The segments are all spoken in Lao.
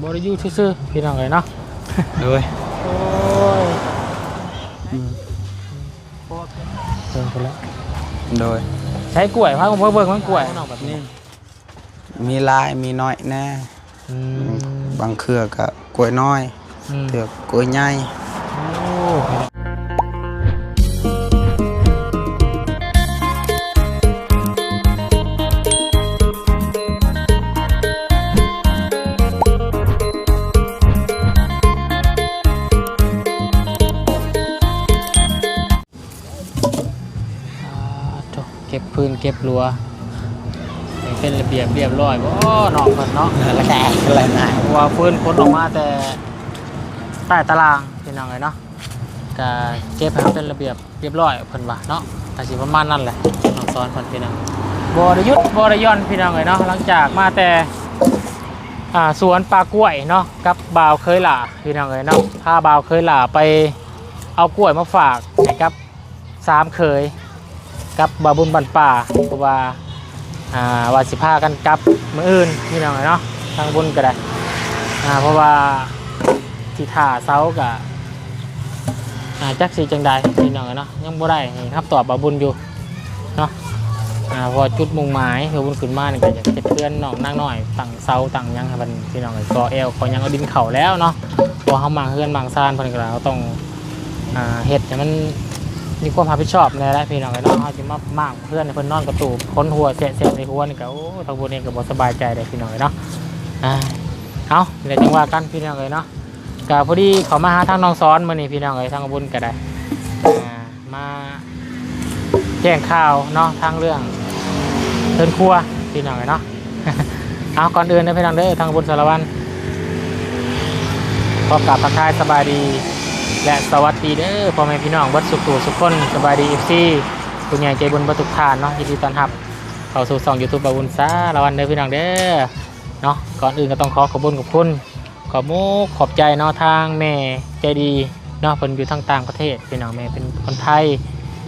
ບໍ່ໄດ້ຢູ່ຊື່ໆ ພີ່ນ້ອງເອີຍເນາະ. ໂດຍ ໂອ້ຍ ອືມ ເບິ່ງພຸ້ນແຫຼະ. ໂດຍ ໃຊ້ກ້ວຍ ພາເບິ່ງມັນກ້ວຍເນາະ ແບບນີ້ ມີຫຼາຍມີໜ້ອຍແດ່. ອືມ ບາງເທື່ອກໍກ້ວຍນ້ອຍ ອືມ ເທື່ອກ້ວຍໃຫຍ່. ໂອ້ ອ່າ ໂທ້ ເກັບຟືນເກັບລົວໃຫ້ເປັນລະບຽບລຽບຮ້ອຍບໍ່ເນາະ ເພິ່ນເນາະ. ແລ້ວແລ້ວນະ ເພາະວ່າຟືນຂົນອອກມາແຕ່ໃຕ້ຕາລ່າງ ພີ່ນ້ອງເອີຍເນາະ, ກະເກັບໃຫ້ເປັນລະບຽບລຽບຮ້ອຍ ເພິ່ນວ່າເນາະ. ກະຊິປະມານນັ້ນແຫຼະ ນ້ອງສອນເພິ່ນ ພີ່ນ້ອງ. ບໍ່ໄດ້ຢຸດບໍ່ໄດ້ຢ່ອນ ພີ່ນ້ອງເອີຍເນາະ, ຫຼັງຈາກມາແຕ່ ອ່າ ສວນປ່າກ້ວຍເນາະ ກັບບ່າວເຄີຍຫຼ້າ ພີ່ນ້ອງເອີຍເນາະ. ພາບ່າວເຄີຍຫຼ້າໄປເອົາກ້ວຍມາຝາກໃຫ້ກັບ ສາມເຂີຍກັບບ່າວບຸນບ້ານປ່າ ເພາະວ່າ ອ່າ ວ່າຊິພາກັນກັບມື້ອື່ນ ພີ່ນ້ອງເອີຍເນາະ. ທາງບຸນກໍໄດ້ ອ່າ ເພາະວ່າທີ່ທ່າເຊົາກໍ ອ່າ ຈັກຊິຈັ່ງໃດ ພີ່ນ້ອງເອີຍເນາະ, ຍັງບໍ່ໄດ້ຮັບຕອບບ່າວບຸນຢູ່ເນາະ. ອ່າ ເພາະວ່າຈຸດມຸ່ງໝາຍທີ່ບຸນຂຶ້ນມານີ້ ກໍຢາກເຮັດເຮືອນນ້ອງນາງນ້ອຍ ຕັ້ງເສົາຕັ້ງຫຍັງໃຫ້ເພິ່ນ ພີ່ນ້ອງເອີຍ, ກໍ່ແອວກໍ່ຫຍັງ ເອົາດິນເຂົ້າແລ້ວເນາະ. ເພາະເຮົາໝ້າງເຮືອນໝ້າງຊານເພິ່ນກໍເຮົາຕ້ອງ ອ່າ ເຮັດໃຫ້ມັນມີຄວາມຮັບຜິດຊອບແດ່ແຫຼະ ພີ່ນ້ອງເອີຍເນາະ. ເຮົາຊິມາມ້າງເຮືອນໃຫ້ເພິ່ນນອນກະຕູບ ຂົນຫົວແຊະໆໃສ່ຫົວນີ້ກະ ໂອ້ ທາງບຸນເອງກະບໍ່ສະບາຍໃຈເດ້ ພີ່ນ້ອງເອີຍເນາະ. ອ່າ ເອົາ ແລ້ວຈັ່ງວ່າກັນ ພີ່ນ້ອງເອີຍເນາະ. ກະພໍດີເຂົ້າມາຫາທາງນ້ອງສອນມື້ນີ້ ພີ່ນ້ອງເອີຍ, ທາງບຸນກະໄດ້ ອ່າ ມາແຈ້ງຂ່າວເນາະ ທາງເລື່ອງເຮືອນຄົວ ພີ່ນ້ອງເອີຍເນາະ. ເອົາ ກ່ອນອື່ນເດີ ພີ່ນ້ອງເດີ ທາງບຸນສາລະວັນ ຂໍກາບທັກທາຍສະບາຍດີ ແລະ ສະຫວັດດີເດີ ພໍ່ແມ່ພີ່ນ້ອງເບິດສຸຂູສຸຄົນ. ສະບາຍດີ ເອັຟຊີ ຜູ້ໃຫຍ່ໃຈບຸນເບິດທຸກທ່ານເນາະ, ຍິນດີຕ້ອນຮັບເຂົ້າສູ່ຊ່ອງຢູທູບບ່າວບຸນສາລະວັນເດີ ພີ່ນ້ອງເດີເນາະ. ກ່ອນອື່ນກໍຕ້ອງຂໍຂອບຄຸນຂອບຄຸນ ຂອບມຸກຂອບໃຈເນາະ ທາງແມ່ໃຈດີເນາະ, ເພິ່ນຢູ່ທາງຕ່າງປະເທດ ພີ່ນ້ອງ, ແມ່ເປັນຄົນໄທ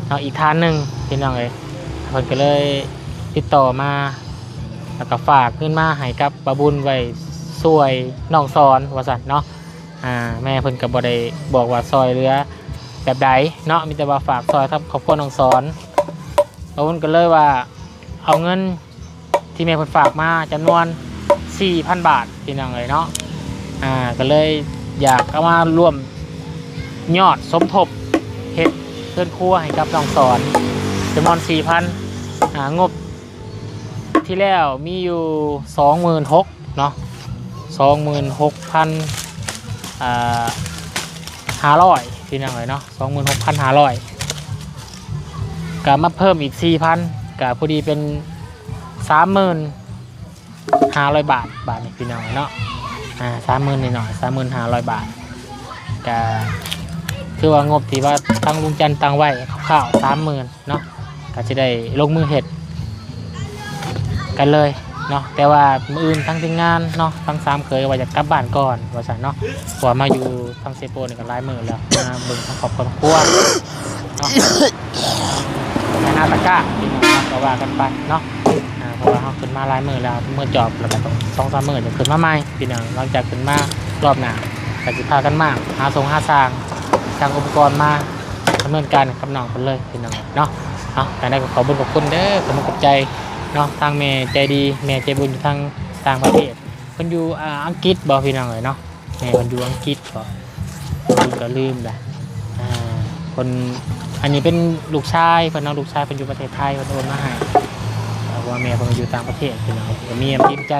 ເນາະ ອີກທ່ານໜຶ່ງ ພີ່ນ້ອງເອີຍ. ເພິ່ນກໍເລີຍຕິດຕໍ່ມາ ແລ້ວກໍຝາກເງິນມາໃຫ້ກັບບ່າວບຸນໄວ້ຊ່ວຍນ້ອງສອນວ່າຊັ້ນເນາະ. ອ່າ ແມ່ເພິ່ນກໍບໍ່ໄດ້ບອກວ່າຊ່ອຍເຫຼືອແບບໃດເນາະ, ມີແຕ່ວ່າຝາກຊ່ອຍກັບຄອບຄົວນ້ອງສອນ. ບ່າວບຸນກໍເລີຍວ່າເອົາເງິນ ທີ່ແມ່ເພິ່ນຝາກມາຈຳນວນສີ່ພັນບາດ ພີ່ນ້ອງເອີຍເນາະ. ອ່າ ກໍເລີຍຢາກເອົາມາລວມຍອດສົມທົບເຮັດເຮືອນຄົວໃຫ້ກັບນ້ອງສອນ ຈຳນວນສີ່ພັນ. ອ່າ ງົບທີ່ແລ້ວມີຢູ່ສອງໝື່ນຫົກເນາະ, ສອງໝື່ນຫົກພັນ ອ່າ ຫ້າຮ້ອຍ ພີ່ນ້ອງເອີຍເນາະ, ສອງໝື່ນຫົກພັນຫ້າຮ້ອຍ. ກະມາເພີ່ມອີກສີ່ພັນ ກະພໍດີເປັນສາມໝື່ນຫ້າຮ້ອຍບາດ ບາດນີ້ ພີ່ນ້ອງເນາະ. ອ່າ ສາມໝື່ນໜ້ອຍໆ ສາມໝື່ນຫ້າຮ້ອຍບາດ ກະຖືວ່າງົບທີ່ວ່າທາງລຸງຈັນຕັ້ງໄວ້ຄ່າວໆ ສາມໝື່ນເນາະ, ກະຊິໄດ້ລົງມືເຮັດ ກັນເລີຍເນາະ. ແຕ່ວ່າມື້ອື່ນທາງທີມງານເນາະ ທັງສາມເຂີຍວ່າຢາກກັບບ້ານກ່ອນວ່າຊັ້ນເນາະ, ເພາະວ່າມາຢູ່ທາງເຊໂປນນີ້ກໍຫຼາຍມື້ແລ້ວ ມາເບິ່ງທາງຄອບຄອບຄົວເນາະ ແມ່ນາຕາກະ ພີ່ນ້ອງເນາະ, ກໍວ່າກັນໄປເນາະ. ອ່າ ເພາະວ່າເຮົາຂຶ້ນມາຫຼາຍມື້ແລ້ວ ເມືອຈອບແລ້ວກໍຕ້ອງສອງສາມມື້ຈຶ່ງຂຶ້ນມາໃໝ່ ພີ່ນ້ອງ. ຫຼັງຈາກຂຶ້ນມາລອບໜ້າ ກໍຊິພາກັນມາຫາສົ່ງຫາສ້າງ ສ້າງອຸປະກອນມາ ດຳເນີນການກັບນ້ອງເພິ່ນເລີຍ ພີ່ນ້ອງເນາະ. ເອົາ ຈັ່ງໃດກໍຂອບບຸນຂອບຄຸນເດີ ຂອບມຸກຂອບໃຈເນາະ ທາງແມ່ໃຈດີ ແມ່ໃຈບຸນຢູ່ທາງຕ່າງປະເທດ ເພິ່ນຢູ່ ອ່າ ອັງກິດບໍ ພີ່ນ້ອງເອີຍເນາະ, ແມ່ເພິ່ນຢູ່ອັງກິດບໍ ເພິ່ນກໍລືມລະ. ອ່າ ເພິ່ນ ອັນນີ້ເປັນລູກຊາຍເພິ່ນເນາະ, ລູກຊາຍເພິ່ນຢູ່ປະເທດໄທ ເພິ່ນໂອນມາໃຫ້ ເພາະວ່າແມ່ເພິ່ນຢູ່ຕ່າງປະເທດ ພີ່ນ້ອງ, ກໍມີນ້ຳຈິດໃຈ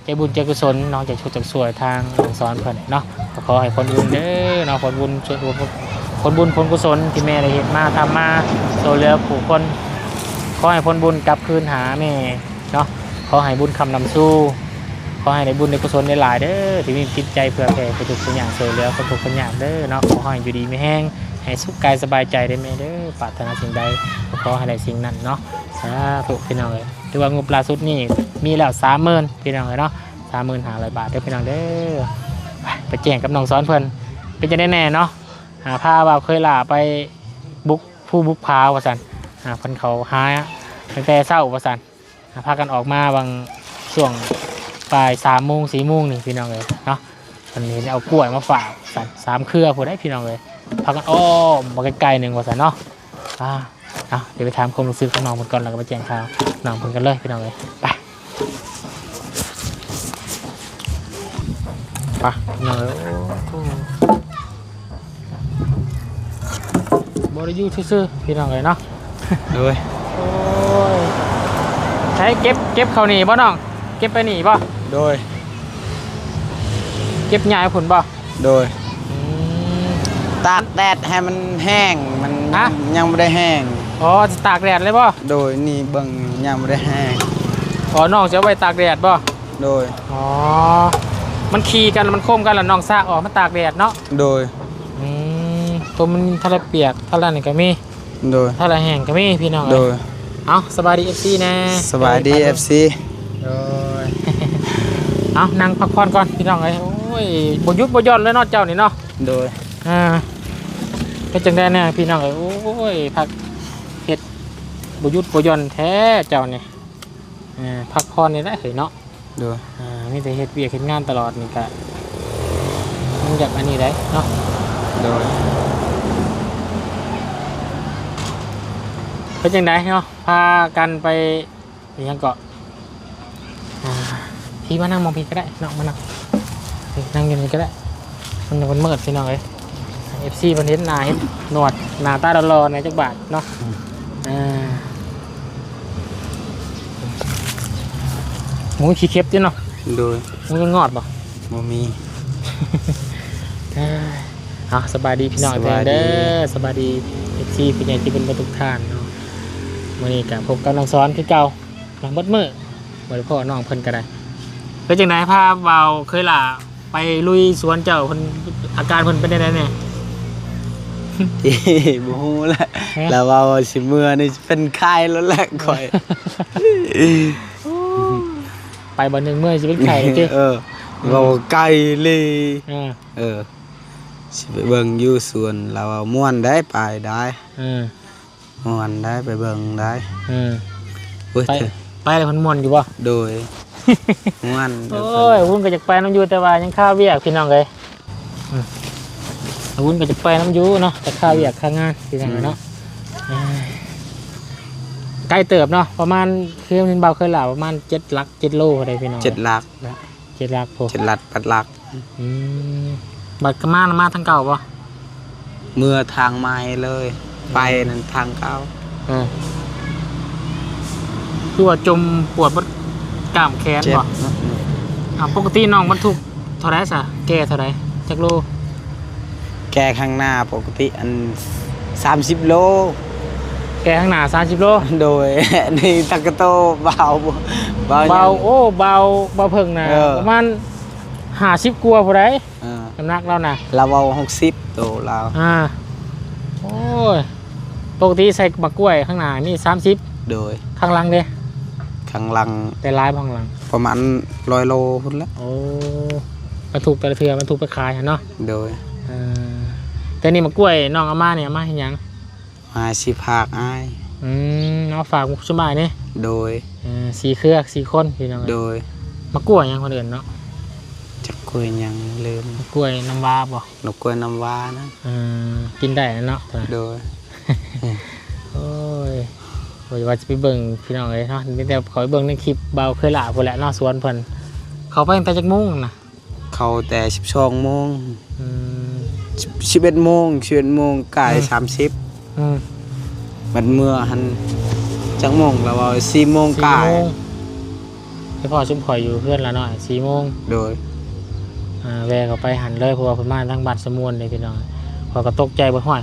ໃຈບຸນໃຈກຸສົນເນາະ, ຢາກຊ່ວຍ ຢາກຊ່ວຍທາງນ້ອງສອນເພິ່ນເນາະ. ກໍຂໍໃຫ້ຜົນບຸນເດີເນາະ, ຜົນບຸນ ຜົນບຸນຜົນກຸສົນທີ່ແມ່ໄດ້ເຮັດມາ ທຳມາ ຊ່ວຍເຫຼືອຜູ້ຄົນ, ຂໍໃຫ້ຜົນບຸນກັບຄືນຫາແມ່ເນາະ. ຂໍໃຫ້ບຸນຄ້ຳນຳຊູ, ຂໍໃຫ້ໄດ້ບຸນໄດ້ກຸສົນຫຼາຍໆເດີ ທີ່ມີຈິດໃຈເຜື່ອແຜ່ຜູ້ທຸກຜູ້ຍາກ, ຊ່ວຍເຫຼືອຄົນທຸກຄົນຍາກເດີເນາະ. ຂໍໃຫ້ຢູ່ດີມີແຮງ, ໃຫ້ສຸກກາຍສະບາຍໃຈເດີແມ່ເດີ, ປາດຖະໜາສິ່ງໃດ ກໍຂໍໃຫ້ໄດ້ສິ່ງນັ້ນເນາະ. ສາທຸ ພີ່ນ້ອງເອີຍ. ຖືວ່າງົບລ່າສຸດນີ້ມີແລ້ວສາມໝື່ນ ພີ່ນ້ອງເອີຍເນາະ, ສາມໝື່ນຫ້າຮ້ອຍບາດເດີພີ່ນ້ອງເດີ. ໄປ ໄປແຈ້ງກັບນ້ອງສອນເພິ່ນ ເປັນຈັ່ງໃດແດ່ເນາະ. ຫາພາບ່າວເຄີຍຫຼ້າໄປບຸກພູບຸກຜາວ່າຊັ້ນ, ຫາເພິ່ນເຂົາຫາຕັ້ງແຕ່ເຊົ້າວ່າຊັ້ນ, ຫາພາກັນອອກມາຫວ່າງຊ່ວງ ບ່າຍສາມໂມງ ສີ່ໂມງນີ້ພີ່ນ້ອງເອີຍເນາະ. ເພິ່ນເຫັນເອົາກ້ວຍມາຝາກວ່າຊັ້ນ ສາມເຄືອພຸ້ນໃດພີ່ນ້ອງເອີຍ. ພາກັນອ້ອມມາໃກ້ໆໜຶ່ງວ່າຊັ້ນເນາະ. ອ່າ ເອົາ ດຽວໄປຖາມຄວາມຮູ້ສຶກຂອງນ້ອງເພິ່ນກ່ອນ ແລ້ວກໍໄປແຈ້ງຂ່າວນ້ອງເພິ່ນກັນເລີຍພີ່ນ້ອງເອີຍ. ໄປ ໄປພີ່ນ້ອງເອີຍ. ໂອ້ ບໍ່ໄດ້ຢູ່ຊື່ໆ ພີ່ນ້ອງເອີຍເນາະ. ໂດຍ. ໂອ້ຍ ໃສເກັບ ເກັບເຂົ້ານີ້ບໍ່ນ້ອງ? ເກັບໄປນີ້ບໍ່? ໂດຍ. ເກັບຍ້າຍພຸ້ນບໍ່? ໂດຍ. ອືມ ຕາກແດດໃຫ້ມັນແຫ້ງ ມັນ ຮະ? ຍັງບໍ່ໄດ້ແຫ້ງ. ອໍ ຊິຕາກແດດເລີຍບໍ່? ໂດຍ. ນີ້ເບິ່ງຍັງບໍ່ໄດ້ແຫ້ງ. ອໍ ນ້ອງຊິເອົາໄວ້ຕາກແດດບໍ່? ໂດຍ. ອໍ ມັນຄີກັນ ມັນຄົມກັນ ແລ້ວນ້ອງຊາກອອກມາຕາກແດດເນາະ? ໂດຍ. ອືມ ຕົວມັນທະລະປຽກ ທະລະນັ້ນກໍມີ. ໂດຍ. ທະລະແຫ້ງກໍມີພີ່ນ້ອງເອີຍ. ໂດຍ. ເອົ້າ ສະບາຍດີ ເອັຟຊີ ແດ່. ສະບາຍດີ ເອັຟຊີ. ໂດຍ. ເອົ້າ ນັ່ງພັກຜ່ອນກ່ອນພີ່ນ້ອງເອີຍ. ໂອ້ຍ ບໍ່ຢຸດບໍ່ຢ່ອນເລີຍເນາະເຈົ້ານີ້ເນາະ. ໂດຍ. ອ່າ ເປັນຈັ່ງໃດແດ່ພີ່ນ້ອງເອີຍ? ໂອ້ຍ ພັກ ເຮັດບໍ່ຢຸດບໍ່ຢ່ອນແທ້ເຈົ້ານີ້. ເອີ ພັກຜ່ອນນີ້ແຫຼະເຮີ້ຍເນາະ. ໂດຍ. ອ່າ ມີແຕ່ເຮັດວຽກເຮັດງານຕະຫຼອດນີ້ກະ ມັນຢາກອັນນີ້ໄດ໋ເນາະ. ໂດຍ. ເປັນຈັ່ງໃດເນາະ ພາກັນໄປ ອີຫຍັງເກາະ ອ່າ ທີ່ມານັ່ງໝ່ອງພີ້ກໍໄດ້ເນາະ ມານັ່ງ ນີ້ ນັ່ງຢູ່ນີ້ກໍໄດ້ ມັນ ມັນມືດພີ່ນ້ອງເອີຍ. ເອັຟຊີ ເພິ່ນເຫັນໜ້າເຫັນໜວດ ໜ້າຕາຫຼໍ່ໆແດ່ຈັກບາດເນາະ. ອືມ ອ່າ ໝູຂີ້ເຂັບຕິເນາະ. ໂດຍ. ໝູຍັງງອດບໍ່? ບໍ່ມີ. ເອີ ເອົາ ສະບາຍດີພີ່ນ້ອງເດີ. ສະບາຍດີ ເອັຟຊີ ຜູ້ໃຫຍ່ທີ່ເປັນເບິດທຸກທ່ານເນາະ. ມື້ນີ້ກະພົບກັບນ້ອງສອນຄືເກົ່າ ມາເບິດມື້ ບໍ່ໄດ້ພໍ້ນ້ອງເພິ່ນກໍໄດ້. ເປັນຈັ່ງໃດ ພາບ່າວເຄີຍຫຼ້າໄປລຸຍສວນເຈົ້າ ເພິ່ນ ອາການເພິ່ນເປັນຈັ່ງໃດແດ່? ບໍ່ຮູ້ລະ. ລາວເວົ້າຊິເມືອນີ້ເປັນໄຂ້ແລ້ວແຫຼະຂ້ອຍ. ໄປບ່ອນໜຶ່ງເມືອຊິເປັນໄຂ້ເລີຍຕິ? ເອີ ເວົ້າໄກເລີຍ. ເອີ ເອີ ຊິໄປເບິ່ງຢູ່ສວນ ລາວເວົ້າມ່ວນໄດ໋ ໄປໄດ້. ເອີ ມ່ວນໄດ໋ ໄປເບິ່ງໄດ້. ເອີ ໂອ້ຍ ໄປ ໄປແລ້ວມັນມ່ວນຢູ່ບໍ່? ໂດຍ ມ່ວນ. ໂອ້ຍ ວຸ້ນກໍຢາກໄປນຳຢູ່ ແຕ່ວ່າຍັງຄາວຽກພີ່ນ້ອງເອີຍ. ອືມ ວຸ້ນກໍຈະໄປນຳຢູ່ເນາະ ແຕ່ຄາວຽກຄາງານ ອືມ ພີ່ນ້ອງເນາະ. ເອີ ໄກເຕີບເນາະ ປະມານ ຄືເຫັນບ່າວເຄີຍລາວ ປະມານເຈັດຫຼັກ ເຈັດໂລໄດ໋ພີ່ນ້ອງ. ເຈັດຫຼັກ ເຈັດຫຼັກພຸ້ນ ເຈັດຫຼັກ ແປດຫຼັກ. ອືມ ບັດກະມາ ມາທາງເກົ່າບໍ່? ເມືອທາງໃໝ່ເລີຍ. ອືມ ໄປນັ້ນທາງເກົ່າ. ເອີ ຄືວ່າຈົມປວດເບິດກ້າມແຂນບໍ່? ເຈັບເນາະ. ອ່າ ປົກກະຕິນ້ອງບັນທຸກເທົ່າໃດຊະ? ແກ່ເທົ່າໃດ? ຈັກໂລ? ແກ່ຂ້າງໜ້າປົກກະຕິອັນສາມສິບໂລ. ແກ່ຂ້າງໜ້າສາມສິບໂລ? ໂດຍ. ນີ້ຕັກກະໂຕບ່າວ ບ່າວ ບ່າວ ໂອ້ ບ່າວ ບ່າວເພິ່ງນະ ເອີ ປະມານຫ້າສິບກວ່າຜູ້ໃດ. ເອີ ນ້ຳໜັກລາວນະ ລາວເວົ້າຫົກສິບໂຕລາວ. ອ່າ ໂອ້ຍ ປົກກະຕິໃສ່ໝາກກ້ວຍຂ້າງໜ້າມີສາມສິບ. ໂດຍ. ຂ້າງຫຼັງເດ? ຂ້າງຫຼັງ ໄດ້ຫຼາຍບໍ່ຂ້າງຫຼັງ? ປະມານຮ້ອຍໂລພຸ້ນແຫຼະ. ໂອ້ ບັນທຸກແຕ່ລະເທື່ອ ບັນທຸກໄປຂາຍຫັ້ນເນາະ? ໂດຍ. ເອີ ແຕ່ນີ້ໝາກກ້ວຍນ້ອງເອົາມານີ້ ເອົາມາເຮັດຫຍັງ? ມາຊິຝາກອ້າຍ. ອືມ ເອົາຝາກໝູ່ຊຸມອ້າຍນີ້. ໂດຍ. ເອີ ສີ່ເຄືອ ສີ່ຄົນພີ່ນ້ອງ. ໂດຍ. ໝາກກ້ວຍຫຍັງເພິ່ນເອີ້ນເນາະ? ຈັກກ້ວຍຫຍັງລືມ. ໝາກກ້ວຍນ້ຳວ້າບໍ່? ໝາກກ້ວຍນ້ຳວ້ານະ. ເອີ ກິນໄດ້ແຫຼະເນາະ. ໂດຍ. ໂອ້ຍ ວ່າຊິໄປເບິ່ງພີ່ນ້ອງເອີຍເນາະ ມີແຕ່ເຂົ້າໄປເບິ່ງໃນຄລິບບ່າວເຄີຍຫຼ້າພຸ້ນແຫຼະເນາະ ສວນເພິ່ນ. ເຂົ້າໄປຕັ້ງແຕ່ຈັກໂມງນະ? ເຂົ້າແຕ່ສິບສອງໂມງ. ອືມ ສິບ ສິບເອັດໂມງ ສິບເອັດໂມງກາຍ ອືມ ສາມສິບ. ອືມ ບັດເມືອຫັ້ນຈັກໂມງລະເວົ້າ? ສີ່ໂມງກາຍ. ໄປພໍ້ຊຸມຂ້ອຍຢູ່ເຮືອນລະໜ້ອຍ ສີ່ໂມງ. ໂດຍ. ອ່າ ແວ່ເຂົ້າໄປຫັ້ນເລີຍ ເພາະວ່າເພິ່ນມາທາງບ້ານສະໝວນເດ້ພີ່ນ້ອງ. ຂ້ອຍກໍຕົກໃຈເບິດ ຫ້ວຍ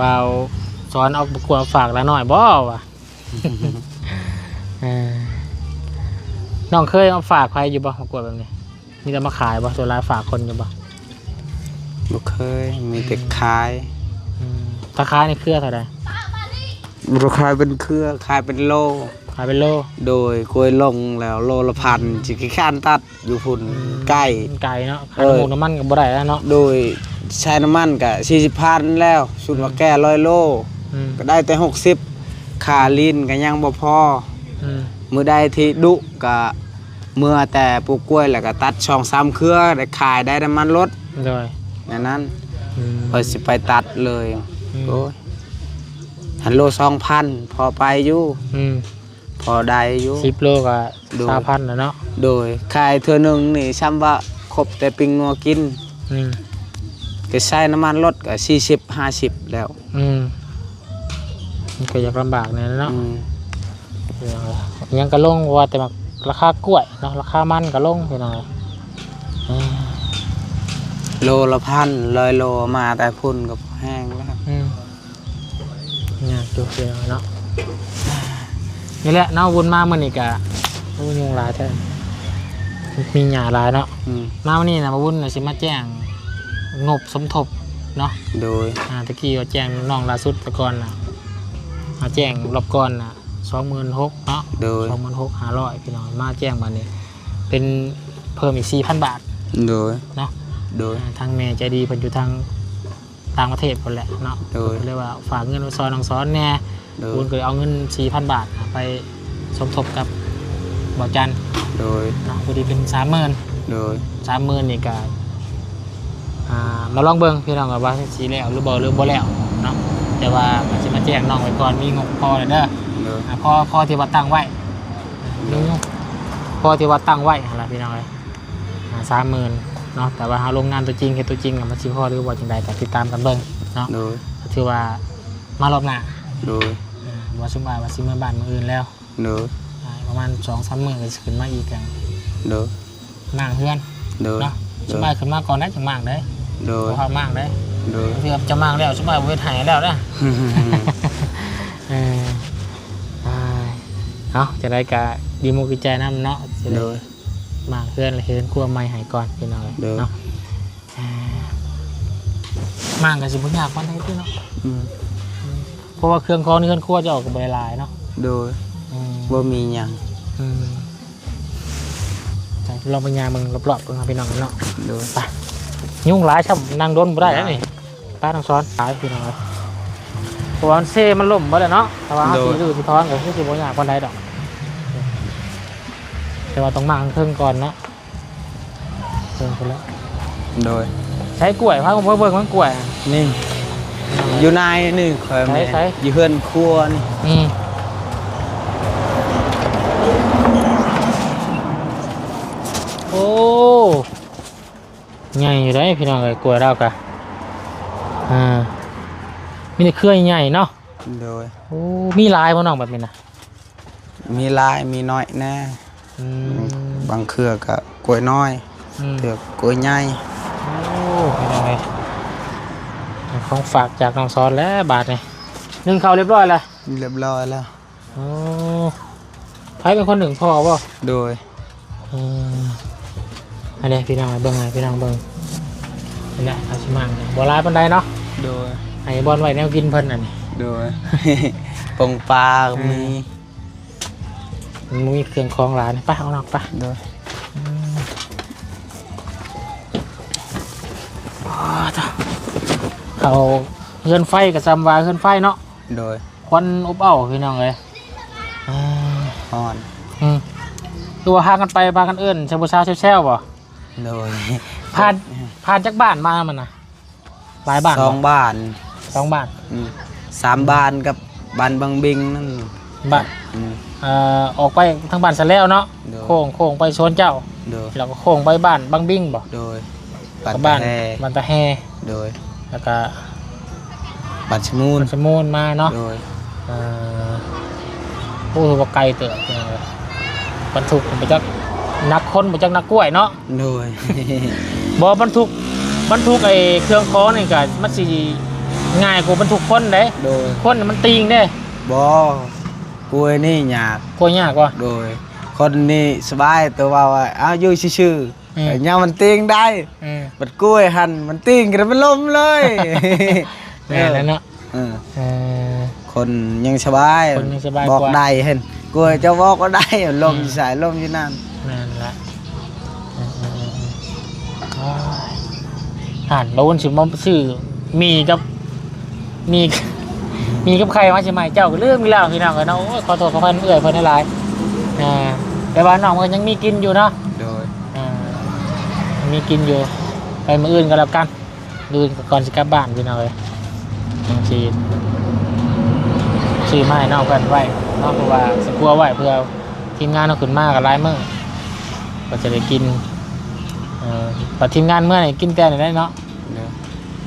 ບ່າວສອນເອົາປະກວດມາຝາກລະໜ້ອຍບໍ່ວະ? ເອີ ນ້ອງເຄີຍເອົາຝາກໃຜຢູ່ບໍ່ ປະກວດແບບນີ້? ມີແຕ່ມາຂາຍບໍ່? ສ່ວນຫຼາຍຝາກຄົນຢູ່ບໍ່? ບໍ່ເຄີຍ ມີແຕ່ ອືມ ຂາຍ. ອືມ ຖ້າຂາຍນີ້ເຄືອເທົ່າໃດ? ບໍ່ ຂາຍເປັນເຄືອ ຂາຍເປັນໂລ. ຂາຍເປັນໂລ? ໂດຍ. ກ້ວຍລົງແລ້ວໂລລະພັນ ອືມ ຊິຂີ້ຄ້ານຕັດຢູ່ພຸ້ນ. ອືມ ໄກ ໄກເນາະ. ເອີ ຄ່ານ້ຳມັນກໍບໍ່ໄດ້ແລ້ວເນາະ. ໂດຍ. ໃຊ້ນ້ຳມັນກໍສີ່ສິບພັນແລ້ວ ຊຸມວ່າ ອືມ ແກ່ຮ້ອຍໂລ ອືມ ກໍໄດ້ແຕ່ຫົກສິບ. ຄ່າລີ້ນກໍຍັງບໍ່ພໍ. ອືມ ມື້ໃດທີ່ດຸກໍ ເມື່ອແຕ່ປູກກ້ວຍແລ້ວກໍຕັດສອງສາມເຄືອ ໄດ້ຂາຍໄດ້ນ້ຳມັນລົດ ໂດຍ ແນວນັ້ນ ອືມ ຂ້ອຍຊິໄປຕັດເລີຍ ອືມ ໂອ້ຍ ຫັ້ນໂລສອງພັນ ພໍໄປຢູ່ ອືມ ພໍໄດ້ຢູ່ ສິບໂລກໍ ໂດຍ ຊາວພັນແລ້ວເນາະ ໂດຍ ຂາຍເທື່ອໜຶ່ງນີ້ ຊ່ຳວ່າຄົບແຕ່ປີ້ງງົວກິນ ອືມ ກໍໃຊ້ນ້ຳມັນລົດກໍສີ່ສິບຫ້າສິບແລ້ວ ອືມ ມັນກໍຢາກລຳບາກແດ່ເນາະ ອືມ ຫຍັງກໍລົງ ວ່າແຕ່ວ່າລາຄາກ້ວຍເນາະ ລາຄາມັນກໍລົງ ພີ່ນ້ອງເອີຍ ອືມ ໂລລະພັນ ຮ້ອຍໂລ ມາແຕ່ພຸ້ນກໍພໍແຮງແລ້ວ ອືມ ຍາກຢູ່ພີ່ນ້ອງເນາະ ນີ້ແຫຼະເນາະ ວຸນມາມື້ນີ້ກະ ໂອ້ ຍຸງຫຼາຍແທ້ ມີຫຍ້າຫຼາຍເນາະ ອືມ ມາມື້ນີ້ນະ ບຸນນະ ຊິມາແຈ້ງງົບສົມທົບເນາະ ໂດຍ ອ່າ ຕະກີ້ວ່າແຈ້ງນ້ອງລ່າສຸດແຕ່ກ່ອນນະ ມາແຈ້ງລອບກ່ອນນະ ສອງໝື່ນຫົກເນາະ ໂດຍ ສອງໝື່ນຫົກຫ້າຮ້ອຍ ພີ່ນ້ອງ ມາແຈ້ງບາດນີ້ ເປັນເພີ່ມອີກສີ່ພັນບາດ ໂດຍ ເນາະ ໂດຍ ອ່າ ທາງແມ່ໃຈດີເພິ່ນຢູ່ທາງ ຕ່າງປະເທດພຸ້ນແຫຼະເນາະ ໂດຍ ເພິ່ນເລີຍວ່າຝາກເງິນໄວ້ຊ່ອຍນ້ອງສອນແດ່ ໂດຍ ບຸນກໍເລີຍເອົາເງິນສີ່ພັນບາດໄປສົມທົບກັບບ່າວຈັນ ໂດຍ ເນາະ ພໍດີເປັນສາມໝື່ນ ໂດຍ ສາມໝື່ນນີ້ກະ ອ່າ ມາລອງເບິ່ງພີ່ນ້ອງວ່າຊິແລ້ວຫຼືບໍ່ ຫຼືບໍ່ແລ້ວເນາະ ແຕ່ວ່າກໍຊິມາແຈ້ງນ້ອງໄວ້ກ່ອນ ມີງົບພໍແລ້ວເດີ ໂດຍ ອ່າ ພໍ ພໍທີ່ວ່າຕັ້ງໄວ້ ມີ ພໍທີ່ວ່າຕັ້ງໄວ້ຫັ້ນລະພີ່ນ້ອງເອີຍ ອ່າ ສາມໝື່ນເນາະ ແຕ່ວ່າເຮົາລົງງານຕົວຈິງ ເຮັດຕົວຈິງ ມັນຊິພໍຫຼືບໍ່ຈັ່ງໃດ ກໍຕິດຕາມກັນເບິ່ງເນາະ ໂດຍ ກໍຖືວ່າມາລອບໜ້າ ໂດຍ ອ່າ ວ່າຊຸມອ້າຍວ່າຊິເມືອບ້ານມື້ອື່ນແລ້ວ ໂດຍ ອ່າ ປະມານສອງສາມມື້ກໍຊິຂຶ້ນມາອີກ ໂດຍ ມ້າງເຮືອນ ໂດຍ ເນາະ ໂດຍ ຊຸມອ້າຍຂຶ້ນມາກ່ອນໄດ້ຈັ່ງມ້າງໄດ້ ໂດຍ ເຂົາມ້າງໄດ້ ໂດຍ ເພື່ອຈະມ້າງແລ້ວ ຊຸມອ້າຍບໍ່ເຮັດໃຫ້ແລ້ວນະ ເອີ ເອົາ ຈັ່ງໃດກໍດີມຸກດີໃຈນຳເນາະ ຊິໄດ້ ໂດຍ ມ້າງເຮືອນ ເຮືອນຄົວໃໝ່ໃຫ້ກ່ອນພີ່ນ້ອງເອີຍ ໂດຍ ເນາະ ອ່າ ມ້າງກໍຊິບໍ່ຍາກປານໃດຕິເນາະ ອືມ ເພາະວ່າເຄື່ອງຂອງໃນເຮືອນຄົວເຈົ້າກໍບໍ່ໄດ້ຫຼາຍເນາະ ໂດຍ ອືມ ບໍ່ມີຫຍັງ ອືມ ລອງໄປຍ່າງເບິ່ງລອບໆເບິ່ງເນາະພີ່ນ້ອງເນາະ ໂດຍ ໄປ ຍຸງຫຼາຍຊ້ຳ ນັ່ງດົນບໍ່ໄດ້ແລ້ວນີ້ ຫຼາຍ ປ້ານ້ອງສອນ ຫຼາຍພີ່ນ້ອງເອີຍ ເພາະວ່າມັນເຊ ມັນລົ້ມເບິດແລ້ວເນາະ ຖ້າວ່າເຮົາ ໂດຍ ຊິຮື້ຊິຖອນກໍຄືຊິບໍ່ຍາກປານໃດດອກ ແຕ່ວ່າຕ້ອງມ້າງເທິງກ່ອນເນາະ ເທິງພຸ້ນແຫຼະ ໂດຍ ໃຊ້ກ້ວຍ ພາເບິ່ງ ເບິ່ງມັນກ້ວຍ ນີ້ ຢູ່ໃນນີ້ ຂ້ອຍ ໃສ ແມ່ນ ໃສ ຢູ່ເຮືອນຄົວນີ້ ອືມ ໂອ້ ໃຫຍ່ຢູ່ເດ້ພີ່ນ້ອງເອີຍ ກ້ວຍລາວກະ ອ່າ ມີແຕ່ເຄືອໃຫຍ່ເນາະ ໂດຍ ໂອ້ ມີຫຼາຍບໍ່ນ້ອງແບບນີ້ນະ? ມີຫຼາຍມີໜ້ອຍແດ່ ອືມ ບາງເທື່ອກໍກ້ວຍນ້ອຍ ອືມ ເທື່ອກ້ວຍໃຫຍ່ ໂອ້ ພີ່ນ້ອງເອີຍ ຂອງຝາກຈາກນ້ອງສອນແລ້ວບາດນີ້ ໜຶ້ງເຂົ້າຮຽບຮ້ອຍແລ້ວ ຮຽບຮ້ອຍແລ້ວ ໂອ້ ໃຜເປັນຄົນໜຶ້ງ ພໍ່ບໍ່? ໂດຍ ເອີ ອັນນີ້ພີ່ນ້ອງເບິ່ງ ໃຫ້ພີ່ນ້ອງເບິ່ງ ນີ້ແຫຼະ ເອົາຊິມາ ບໍ່ຫຼາຍປານໃດເນາະ ໂດຍ ໃຫ້ບ່ອນໄວ້ແນວກິນເພິ່ນນັ້ນ ໂດຍ ປົງປາກໍມີ ເອີ ມັນມີເຄື່ອງຂອງຫຼາຍ ໄປເອົານອກໄປ ໂດຍ ອືມ ອໍ ເຂົ້າເຮືອນໄຟກໍຊ່ຳວ່າເຮືອນໄຟເນາະ ໂດຍ ຄວັນອົບເອົ້າພີ່ນ້ອງເອີຍ ອ່າ ຮ້ອນ ອືມ ຄືວ່າພາກັນໄປ ພາກັນເອີ້ນໃສ່ຜູ້ສາວແຊວໆບໍ່? ໂດຍ ຜ່ານ ຜ່ານຈັກບ້ານມາມັນນະ? ຫຼາຍບ້ານບໍ່? ສອງບ້ານ ສອງບ້ານ ອືມ ສາມບ້ານກັບບ້ານບັງບິງນັ້ນ ບ້ານ ອືມ ເອີ ອອກໄປທາງບ້ານສະແລ້ວເນາະ ໂດຍ ໂຄ້ງ ໂຄ້ງໄປສວນເຈົ້າ ໂດຍ ແລ້ວກໍໂຄ້ງໄປບ້ານບັງບິງບໍ່? ໂດຍ ບ້ານຕາແຮ ບ້ານຕາແຮ ໂດຍ ແລ້ວກະບ້ານສະມູນ ບ້ານສະມູນມາເນາະ ໂດຍ ເອີ ໂອ້ ຖືວ່າໄກເຕີບ ບັນທຸກບໍ່ຈັກໜັກຄົນ ບໍ່ຈັກໜັກກ້ວຍເນາະ ໂດຍ ບໍ່ ບັນທຸກ ບັນທຸກໄອ້ເຄື່ອງຂອງນີ້ກະມັນຊິງ່າຍກວ່າບັນທຸກຄົນເດ້ ໂດຍ ຄົນມັນຕີງເດ້ ບໍ່ ກ້ວຍນີ້ຍາກ ກ້ວຍຍາກບໍ່? ໂດຍ ຄົນນີ້ສະບາຍ ແຕ່ວ່າ ວ່າ ເອົາຢູ່ຊື່ໆ ອືມ ເອີ ຍາມມັນຕີງໄດ້ ອືມ ບັດກ້ວຍຫັ້ນມັນຕີງກໍໄດ້ມັນລົ້ມເລີຍ ແມ່ນແລ້ວເນາະ ເອີ ເອີ ເອີ ຄົນຍັງສະບາຍ ຄົນຍັງສະບາຍ ບອກໄດ້ຫັ້ນ ອືມ ກ້ວຍເຈົ້າບອກບໍ່ໄດ້ ລົ້ມ ອືມ ຢູ່ໃສລົ້ມຢູ່ນັ້ນ ແມ່ນແຫຼະ ເອີ ເອີ ເອີ ເອີ ໂອ້ຍ ຫັ້ນ ບ່າວບຸນຊິມາຊື້ໝີ່ກັບ ໝີ່ ໝີ່ກັບໄຂ່ມາຊິໃຫ້ເຈົ້າ ກໍລືມອີກແລ້ວພີ່ນ້ອງເອີຍເນາະ ໂອ້ຍ ຂໍໂທດຂໍອະໄພນຳເອື້ອຍເພິ່ນຫຼາຍໆ ອ່າ ແຕ່ວ່ານ້ອງເພິ່ນຍັງມີກິນຢູ່ເນາະ. ໂດຍ. ອ່າ ມີກິນຢູ່. ໄປມື້ອື່ນກໍແລ້ວກັນ. ມື້ອື່ນກໍກ່ອນຊິກັບບ້ານພີ່ນ້ອງເອີຍ ຈັ່ງຊິຊື້ມາໃຫ້ນ້ອງເພິ່ນໄວ້ເນາະ ເພາະວ່າຊິຄົວໄວ້ເພື່ອທີມງານເຮົາຂຶ້ນມາກໍຫຼາຍມື້ ກໍຈະໄດ້ກິນ. ເອີ ບັດທີມງານເມືອນີ້ກິນແຕ່ນີ້ແຫຼະເນາະ. ໂດຍ.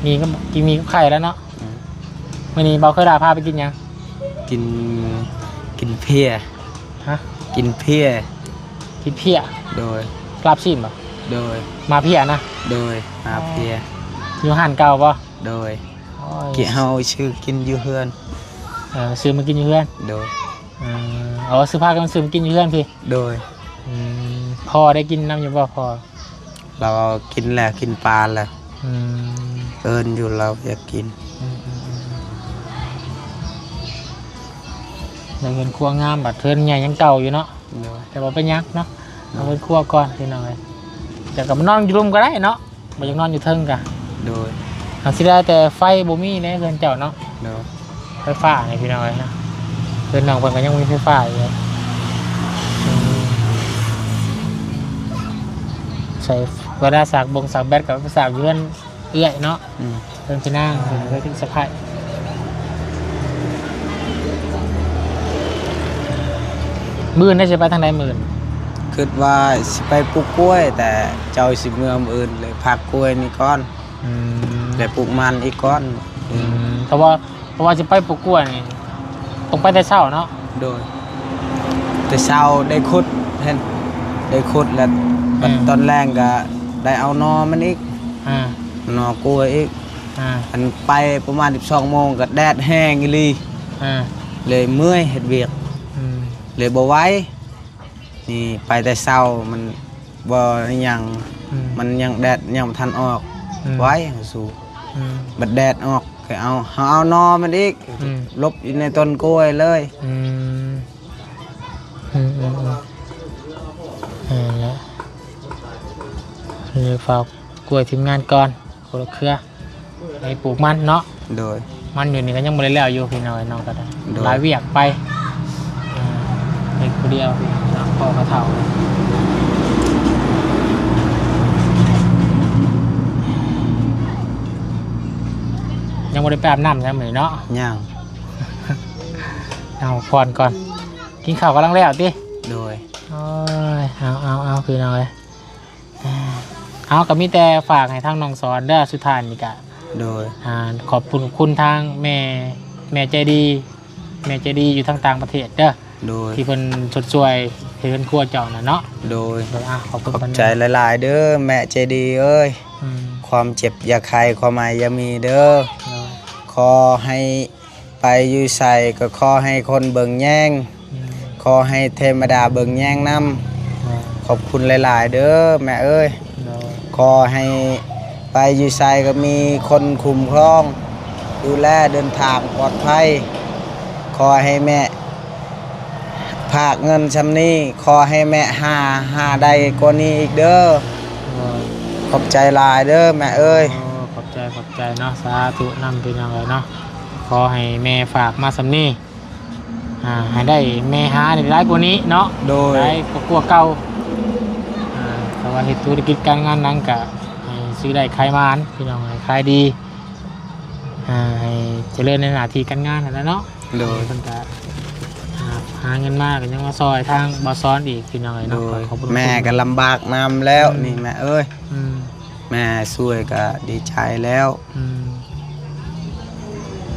ມີກັບ ກິນໝີ່ກັບໄຂ່ແລ້ວເນາະ. ອືມ. ມື້ນີ້ເບົາເຄີຍລາພາໄປກິນຫຍັງ? ກິນ ກິນເພຍ. ຮະ? ກິນເພຍ. ກິນເພຍ? ໂດຍ. ລາບຊີ້ນບໍ່? ໂດຍ. ມາເພຍນະ? ໂດຍ. ມາເພຍ. ອໍ ຢູ່ຮ້ານເກົ່າບໍ່? ໂດຍ. ໂອ້ຍ ກິນ ເຮົາຊື້ກິນຢູ່ເຮືອນ. ເອີ ຊື້ມາກິນຢູ່ເຮືອນ? ໂດຍ. ເອີ ເອົາ ຊື້ພາກັນຊື້ມາກິນຢູ່ເຮືອນພີ້? ໂດຍ. ອືມ ພໍ່ໄດ້ກິນນຳຢູ່ບໍ່? ພໍ່ ລາວກິນແລ້ວ ກິນປານແລ້ວ. ອືມ ເອີ້ນຢູ່ ລາວຢາກກິນ. ອືມໆໆ ໄດ້ເຮືອນຄົວງາມ ບັດເຮືອນໃຫຍ່ຍັງເກົ່າຢູ່ເນາະ. ໂດຍ. ແຕ່ບໍ່ເປັນຫຍັງເນາະ ເອົາເຮືອນຄົວກ່ອນພີ່ນ້ອງເອີຍ ຈະກັບມານອນຢູ່ລຸ່ມກໍໄດ້ເນາະ ບໍ່ຢາກນອນຢູ່ເທິງກະ. ໂດຍ. ຫາກຊິໄດ້ແຕ່ໄຟບໍ່ມີໃນເຮືອນເຈົ້າເນາະ. ໂດຍ. ໄຟຟ້ານີ້ພີ່ນ້ອງເອີຍນະ ເຮືອນນ້ອງເພິ່ນກໍຍັງບໍ່ມີໄຟຟ້າຢູ່. ອືມ ໃຊ້ເວລາສາກບົງສາກແບັດກໍໄປສາກຢູ່ເຮືອນເອື້ອຍເນາະ. ອືມ ເພິ່ນຊິນາງ ເອີ ເພິ່ນເປັນສະໃພ້. ມື້ອື່ນໄດ້ຊິໄປທາງໃດມື້ອື່ນ? ຄິດວ່າຊິໄປປູກກ້ວຍ ແຕ່ເຈົ້າຊິເມືອມື້ອື່ນ ເລີຍພັກກ້ວຍນີ້ກ່ອນ. ອືມ ແລ້ວປູກມັນອີກກ່ອນ. ອືມ ອືມ ເພາະວ່າ ເພາະວ່າຊິໄປປູກກ້ວຍນີ້ ຕ້ອງໄປແຕ່ເຊົ້າເນາະ. ໂດຍ. ແຕ່ເຊົ້າໄດ້ຂຸດ ເຫັນ ໄດ້ຂຸດແລ້ວ ອືມ ບັດຕອນແລງກໍໄດ້ເອົາໜໍ່ມັນອີກ. ອ່າ ໜໍ່ກ້ວຍອີກ. ອ່າ ອັນໄປປະມານສິບສອງໂມງກໍແດດແຮງອີ່ຫຼີ. ອ່າ ເລີຍເມື່ອຍເຮັດວຽກ. ອືມ ເລີຍບໍ່ໄຫວ. ນີ້ໄປແຕ່ເຊົ້າມັນບໍ່ຫຍັງ. ອືມ ມັນຍັງແດດຍັງບໍ່ທັນອອກ. ອືມ ໄຫວ ເຮົາສູ້. ອືມ ບັດແດດອອກກໍເອົາ ເຮົາເອົາໜໍ່ມັນອີກ. ອືມ ຫຼົບຢູ່ໃນຕົ້ນກ້ວຍເລີຍ. ອືມ ອືມໆໆ ນັ້ນແຫຼະ ເລີຍຝາກກ້ວຍທີມງານກ່ອນ ຄົນລະເຄືອ ໄປປູກມັນເນາະ. ໂດຍ. ມັນຢູ່ນີ້ກໍຍັງບໍ່ໄດ້ແລ້ວຢູ່ພີ່ນ້ອງເອີຍ ນ້ອງກໍໄດ້. ໂດຍ. ຫຼາຍວຽກໄປ ເຮັດຜູ້ດຽວພີ່ນ້ອງເນາະ ພໍ່ກໍເຖົ້າ. ຍັງບໍ່ໄດ້ໄປອາບນ້ຳຊ້ຳມື້ນີ້ເນາະ. ຍັງ. ເອົາຜ່ອນກ່ອນ ກິນເຂົ້າກຳລັງແລ້ວຕິ? ໂດຍ. ໂອ້ຍ ເອົາໆໆ ພີ່ນ້ອງເອີຍ ເຮົາກໍມີແຕ່ຝາກໃຫ້ທາງນ້ອງສອນເດີ ສຸດທ້າຍນີ້ກະ. ໂດຍ. ອ່າ ຂອບຄຸນ ຂອບຄຸນທາງແມ່ ແມ່ໃຈດີ ແມ່ໃຈດີຢູ່ທາງຕ່າງປະເທດເດີ. ໂດຍ. ທີ່ເພິ່ນຊົດຊ່ວຍເຮືອນຄົວເຈົ້ານະເນາະ. ໂດຍ. ໂດຍ. ອ່າ ຂອບຄຸນ ຂອບໃຈຫຼາຍໆເດີ ແມ່ໃຈດີເອີຍ. ອືມ ຄວາມເຈັບຢ່າໄຂ້ ຄວາມໄອຢ່າມີເດີ. ໂດຍ. ຂໍໃຫ້ ໄປຢູ່ໃສກໍຂໍໃຫ້ຄົນເບິ່ງແຍງ. ອືມ ຂໍໃຫ້ເທວະດາເບິ່ງແຍງນຳ. ໂດຍ. ຂອບຄຸນຫຼາຍໆເດີແມ່ເອີຍ. ໂດຍ. ຂໍໃຫ້ໄປຢູ່ໃສກໍມີຄົນຄຸ້ມຄອງ ດູແລເດີນທາງປອດໄພ. ຂໍໃຫ້ແມ່ ຝາກເງິນຊ່ຳນີ້ ຂໍໃຫ້ແມ່ຫາ ຫາໄດ້ກວ່ານີ້ອີກເດີ. ໂດຍ. ຂອບໃຈຫຼາຍເດີແມ່ເອີຍ. ໂອ້ ຂອບໃຈ ຂອບໃຈເນາະ ສາທຸນຳພີ່ນ້ອງເອີຍເນາະ. ຂໍໃຫ້ແມ່ຝາກມາຊ່ຳນີ້ ອ່າ ໃຫ້ໄດ້ແມ່ຫາໄດ້ຫຼາຍກວ່ານີ້ເນາະ. ໂດຍ. ຫຼາຍກວ່າເກົ່າ. ອ່າ ຖ້າວ່າເຮັດທຸລະກິດການງານຫຍັງກະໃຫ້ຊື້ໄດ້ຂາຍໝານພີ່ນ້ອງ ໃຫ້ຂາຍດີ ອ່າ ໃຫ້ຈະເລີນໃນໜ້າທີ່ການງານຫັ້ນແຫຼະເນາະ. ໂດຍ. ເພິ່ນກະ ອ່າ ຫາເງິນມາກໍຍັງມາຊ່ອຍທາງບ່າວສອນອີກພີ່ນ້ອງເອີຍເນາະ. ໂດຍ. ຂອບຄຸນ ແມ່ກໍລຳບາກນຳແລ້ວ. ອືມ ນີ້ແມ່ເອີຍ. ອືມ ແມ່ຊ່ວຍກໍດີໃຈແລ້ວ. ອືມ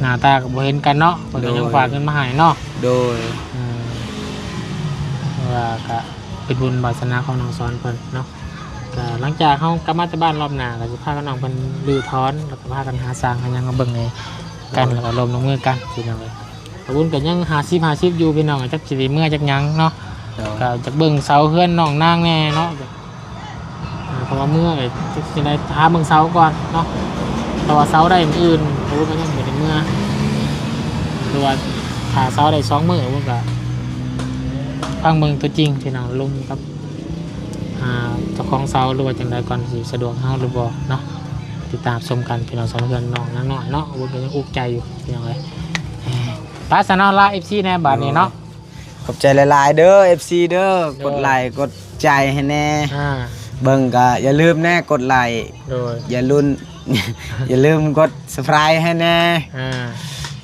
ໜ້າຕາກໍບໍ່ເຫັນກັນເນາະ ເພິ່ນກໍຍັງ ໂດຍ ຝາກເງິນມາໃຫ້ເນາະ. ໂດຍ. ອືມ ວ່າກະເປັນບຸນວາສະໜາຂອງນ້ອງສອນເພິ່ນເນາະ. ກະຫຼັງຈາກເຮົາກັບມາແຕ່ບ້ານ ຮອບໜ້າກໍຊິພາກັນນ້ອງເພິ່ນຮື້ຖອນ ແລ້ວກໍພາກັນຫາຊ່າງຫາຫຍັງມາເບິ່ງໃຫ້ກັນ. ໂດຍ. ແລ້ວກໍລົມລົງມືກັນພີ່ນ້ອງເອີຍ. ອາວຸນກໍຍັງຫ້າສິບຫ້າສິບຢູ່ພີ່ນ້ອງ ຈັກຊິໄດ້ເມືອຈັກຫຍັງເນາະ. ໂດຍ. ກໍຈັກເບິ່ງເສົາເຮືອນນ້ອງນາງແດ່ເນາະ. ອ່າ ເພາະວ່າເມືອກໍຈັກຊິໄດ້ຫາເບິ່ງເສົາກ່ອນເນາະ ເພາະວ່າເສົາໄດ້ມື້ອື່ນ ອາວຸນກໍຍັງບໍ່ໄດ້ເມືອ ຫຼືວ່າຖ້າເສົາໄດ້ສອງມື້ ອາວຸນກໍຟັງເບິ່ງຕົວຈິງພີ່ນ້ອງ ລົມກັບ ອ່າ ເຈົ້າຂອງເສົາ ຫຼືວ່າຈັ່ງໃດກ່ອນ ຊິສະດວກເຮົາຫຼືບໍ່ເນາະ. ຕິດຕາມຊົມກັນພີ່ນ້ອງ ສຳລັບເຮືອນນ້ອງນາງນ້ອຍເນາະ ອາວຸນກໍຍັງອຸກໃຈຢູ່ພີ່ນ້ອງເອີຍ. ໄປຊະເນາະ ລາ ເອັຟຊີ ແດ່ບາດນີ້ເນາະ. ໂດຍ. ຂ ຂອບໃຈຫຼາຍໆເດີ ເອັຟຊີເດີ ໂດຍ ກົດໄລກົດໃຈໃຫ້ແດ່ ອ່າ ເບິ່ງກໍຢ່າລືມແດ່ກົດໄລ ໂດຍ ຢ່າລືມ ຢ່າລືມກົດ Subscribe ໃຫ້ແດ່ ອ່າ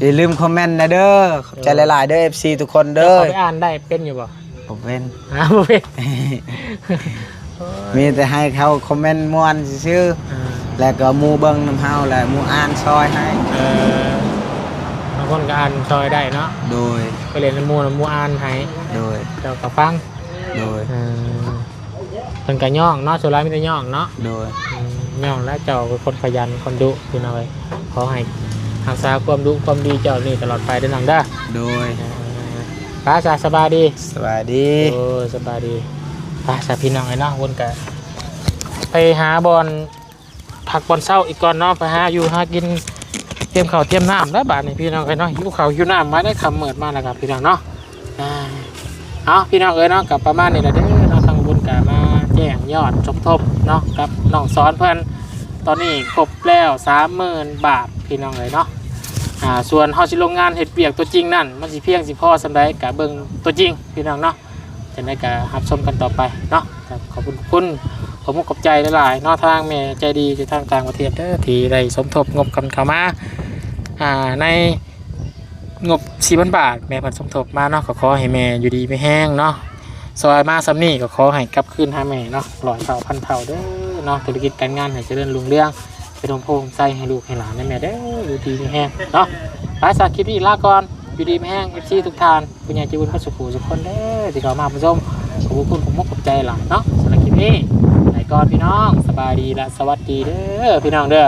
ຢ່າລືມຄອມເມັນນະເດີ ຂອບໃຈ ໂດຍ ຫຼາຍໆເດີ ເອັຟຊີທຸກຄົນເດີ ເຈົ້າເຂົ້າໄປອ່ານໄດ້ເປັນຢູ່ບໍ່? ບໍ່ເປັນ ອ່າ ບໍ່ເປັນ ມີແຕ່ໃຫ້ເຂົາຄອມເມັນມ່ວນຊື່ໆ ອ່າ ແລ້ວກໍໝູ່ເບິ່ງນຳເຮົາ ແລ້ວໝູ່ອ່ານຊ່ອຍໃຫ້ ເອີ ບາງຄົນກໍອ່ານຊ່ອຍໄດ້ເນາະ ໂດຍ ໄປຫຼິ້ນນຳໝູ່ ນຳໝູ່ອ່ານໃຫ້ ໂດຍ ເຈົ້າກໍຟັງ ໂດຍ ເອີ ເພິ່ນກໍຍ້ອງເນາະ ສ່ວນຫຼາຍມີແຕ່ຍ້ອງເນາະ ໂດຍ ອືມ ຍ້ອງແລ້ວເຈົ້າເປັນຄົນຂະຫຍັນ ຄົນດຸ ພີ່ນ້ອງເອີຍ ຂໍໃຫ້ຮັກສາຄວາມດຸຄວາມດີເຈົ້ານີ້ຕະຫຼອດໄປເດີນ້ອງເດີ ໂດຍ ເອີ ໄປຊະ ສະບາຍດີ ສະບາຍດີ ໂອ້ຍ ສະບາຍດີ ໄປຊະ ພີ່ນ້ອງເອີຍເນາະ ວົນກະໄປຫາບ່ອນພັກບ່ອນເຊົາອີກກ່ອນເນາະ ໄປຫາຢູ່ຫາກິນ ຕຽມເຂົ້າຕຽມນ້ຳແລ້ວບາດນີ້ ພີ່ນ້ອງເອີຍເນາະ ຫິວເຂົ້າຫິວນ້ຳມາໄດ້ ຄ່ຳມືດມາແລ້ວກໍ ພີ່ນ້ອງເນາະ ອ່າ ເອົາ ພີ່ນ້ອງເອີຍເນາະ ກໍປະມານນີ້ແຫຼະເດີເນາະ ທາງບຸນກໍມາແຈ້ງຍອດສົມທົບເນາະ ກັບນ້ອງສອນເພິ່ນ ຕອນນີ້ຄົບແລ້ວສາມໝື່ນບາດ ພີ່ນ້ອງເອີຍເນາະ ອ່າ ສ່ວນເຮົາຊິລົງງານເຮັດວຽກຕົວຈິງນັ້ນ ມັນຊິພຽງຊິພໍສ່ຳໃດ ກໍເບິ່ງຕົວຈິງ ພີ່ນ້ອງເນາະ ຈັ່ງໃດກໍຮັບຊົມກັນຕໍ່ໄປເນາະ ກໍຂອບຄຸນ ຂອບມຸກຂອບໃຈຫຼາຍໆເນາະ ທາງແມ່ໃຈດີຢູ່ທາງຕ່າງປະເທດເດີ ທີ່ໄດ້ສົມທົບງົບກັນເຂົ້າມາ ອ່າ ໃນ ງົບສີ່ພັນບາດ ແມ່ເພິ່ນສົມທົບມາເນາະ ກໍຂໍໃຫ້ແມ່ຢູ່ດີມີແຮງເນາະ ຊ່ອຍມາສ່ຳນີ້ກໍຂໍໃຫ້ກັບຄືນຫາແມ່ເນາະ ຮ້ອຍເທົ່າພັນເທົ່າເດີເນາະ ທຸລະກິດການງານໃຫ້ຈະເລີນຮຸ່ງເຮືອງ ເປັນຮົ່ມໂພຮົ່ມໄຊໃຫ້ລູກໃຫ້ຫຼານນະແມ່ເດີ ຢູ່ດີມີແຮງເນາະ ໄປຊະ ຄລິບນີ້ລາກ່ອນ ຢູ່ດີມີແຮງ ເອັຟຊີທຸກທ່ານ ຜູ້ໃຫຍ່ໃຈບຸນເບິດສູ່ຜູ້ສູ່ຄົນເດີ ທີ່ເຂົ້າມາຮັບຊົມ ຂອບຄຸນ ຂອບມຸກຂອບໃຈຫຼາຍເນາະ ສຳລັບຄລິບນີ້ ໄປກ່ອນ ພີ່ນ້ອງ ສະບາຍດີ ແລະ ສະຫວັດດີເດີ ພີ່ນ້ອງເດີ.